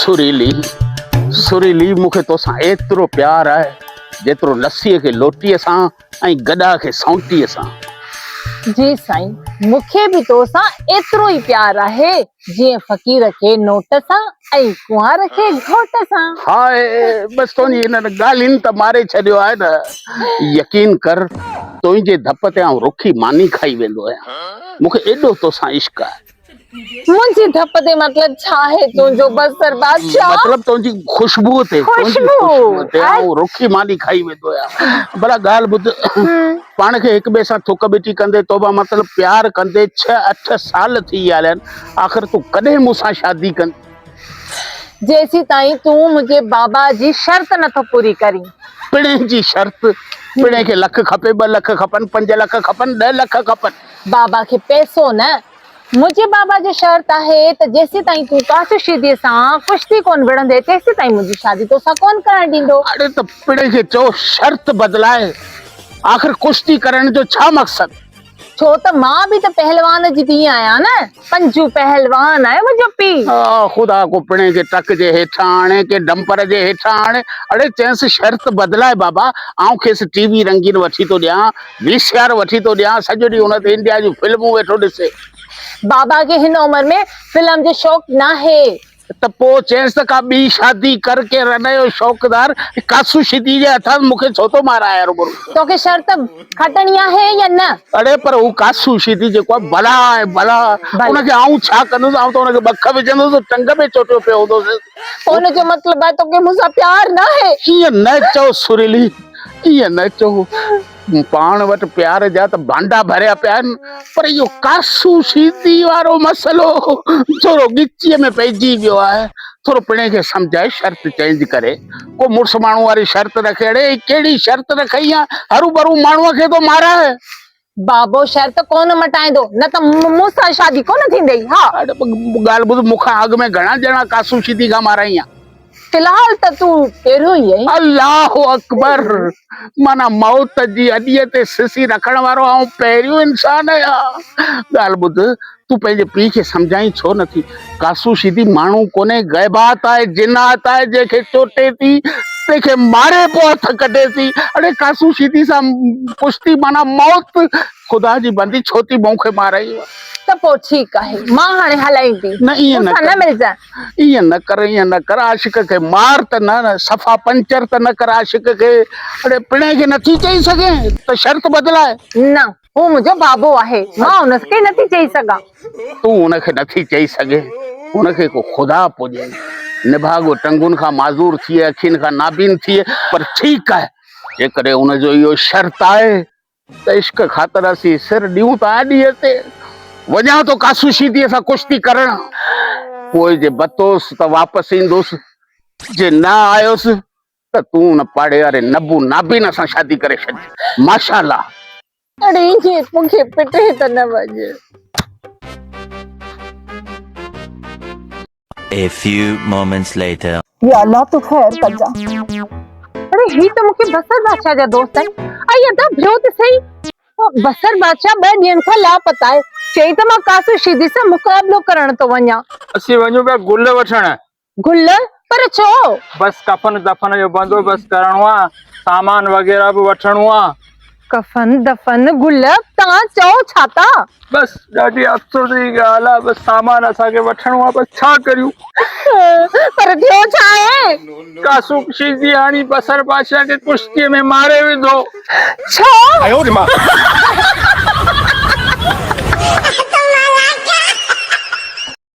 سريلي سريلي مون کي توسان ايترو پيار آهي جيترو لسيء کي لوٽيء سان ۽ گڏا کي سونٽيء سان. جي سائين مون کي به توسان ايترو ئي پيار آهي جيئن فقير کي نوٽ سان ۽ ڪنوار کي گهوٽ سان. هاء بس تنهنجي انهن ڳالهين ته ماري ڇڏيو آهي نه. يقين ڪر تنهنجي ڌپ تي آئون رکي ماني کائي ويندو آهيان. مون کي ايڏو توسان عشق آهي. منهنجي ڌپ تي مطلب ڇا آهي تنهنجو بصر بادشاهه؟ مطلب تنهنجي خوشبوء تي، تنهنجي خوشبوء تي آئون رکي ماني کائي ويندو آهيان. ڀلا ڳالهه ٻڌ، پاڻ کي هڪ ٻئي سان ٿڪ ٻٽي ڪندي توبه مطلب پيار ڪندي ڇهه اٺ سال ٿي ويا آهن، آخر تون ڪڏهن مون سان شادي ڪندين؟ جيسيتائين تون منهنجي بابا جي شرط نٿو پوري ڪرين. پڻهين جي شرط؟ پڻهين کي لک کپي، ٻه لک کپن، پنج لک کپن، ڏهه لک کپن. بابا کي پئسو نه، منهنجي بابا جو شرط آهي ته جيسيتائين تون ڪاسو شيديء سان ڪشتي ڪونه وڙهندين، تيسيتائين منهنجي شادي توسان ڪونه ڪرڻ ڏيندو. اڙي ته پڻهين کي چئو شرط بدلائي، آخر ڪشتي ڪرڻ جو ڇا مقصد؟ ڇو ته مان به ته پهلوان جي ڌيء آهيان نه، پنجو پهلوان آهي منهنجو پيء. آه خدا ڪو پڻهين کي ٽرڪ جي هيٺان آڻي، ڪي ڊمپر جي هيٺان آڻي. اڙي چئنس شرط بدلائي بابا، آئون کيس ٽي وي رنگين وٺي ٿو ڏيان، وي سي آر وٺي ٿو ڏيان، سڄو ڏينهن ان تي انڊيا جون فلمون ويٺو ڏسي. بابا کي هن عمر ۾ فلم جو شوق ناهي. ته پوء چيس ته ڪا ٻي شادي ڪر، ڪنهن رن جو شوقدار ڪاسو شيدي جي هٿان مون کي ڇو ٿو مارائي هروڀرو. توکي شرط کٽڻي آهي يا نه؟ اڙي پر هو ڪاسو شيدي جيڪو آهي بلا آهي بلا، ان کي آئون ڇا ڪندس، آئون ته ان کي ٻک وجهندس ته ٽنگ ۾ چوٽيو پيو هوندوس. ان جو مطلب آهي توکي مون سان پيار ناهي. ائين نه چئو سريلي، ائين نه چئو. پاڻ وٽ پيار جا ته ڀانڊا ڀريا پيا آهن پر اهو ڪاسو شيدي وارو مسئلو ٿورو ڳچيء ۾ پئجي ويو آهي. ٿورو پڻهين کي سمجهائي شرط چينج ڪري. ڪو مڙس ماڻهو واري شرط رکي. اڙي هي ڪهڙي شرط رکئي آ، هروڀرو ماڻهوء کي ٿو مارائي. بابو شرط ڪونه مٽائيندو نه ته مون سان شادي ڪونه ٿيندئي. ها. اڙي ڳالهه ٻڌ مون کان اڳ ۾ گهڻا ڄڻا ڪاسو شيدي کان مارائي آ. في الحال ته تون پهريون ئي آهين. الله اڪبر! معنيٰ موت جي اڏيء تي سسي رکڻ وارو آئون پهريون انسان آهيان. ڳالهه ٻڌ، تون پنهنجي پيء کي سمجهائين ڇو نٿي؟ ڪاسو شيدي ماڻهو ڪونهي، غيبات آهي، جنات آهي، جنهن کي چوٽي ٿي، تنهن کي ماري پوء هٿ ڪڍي ٿي. اڙي ڪاسو شيدي سان ڪشتي معنيٰ موت. خدا جي بندي ڇو ٿي مون کي مارائين؟ ته پوء ٺيڪ آهي، مان هاڻي هلائين ٿي. نه ائين مون نه سان نه ڪر. ملجانء. ائين نه ڪر، ائين نه ڪر، عاشق کي مار ته نه، صفا پنچر ته نه ڪر عاشق کي. اڙي پڻهين کي نٿي چئي سگهين ته شرط بدلاء. نه، هو منهنجو بابو آهي، مان ان کي نٿي چئي سگهان. تون ان کي نٿي چئي سگهين، هن کي ڪو خدا پوڄائي. نڀاڳو ٽنگن کان معذور ٿئي، اکين کان نابين ٿئي، پر ٺيڪ آهي، جيڪڏهن ان جو اهو شرط آهي ته عشق خاطر اسين سر ڏيون ٿا اڏيء تي. وڃان ٿو ڪاسو شيديء سان ڪشتي ڪرڻ. پوء جي بتوس ته واپس ايندس، جي نه آيس ته تون ان پاڙي واري نبو نابين سان شادي ڪري ڇڏج. ماشاء الله. اڙي جي مون کي پٽي ته نه وڃ. A few moments later. يا الله تون خير ڪجان. اڙي هي ته مون کي بصر بادشاهه جا دوست آهن. ائي ادا ڀيو ته سهي. بصر بادشاهه ٻه ڏينهن کان لاپتا آهي. چئي ته مان ڪاسو شيدي سان مقابلو ڪرڻ ٿو وڃان. اسين وڃون پيا گل وٺڻ. گل؟ پر ڇو؟ بس ڪفن دفن جو بندوبست ڪرڻو آ، سامان وغيره به وٺڻو آ. ڪفن دفن گل توهان چئو ڇا ٿا؟ بس ڏاڍي افسوس جي ڳالهه آ بس سامان اسان کي وٺڻو آ بس ڇا ڪريون. پر ٿيو ڇا آهي؟ ڪاسو شيدي هڻي بصر بادشاهه کي ڪشتيء ۾ ماري وڌو. ڇا؟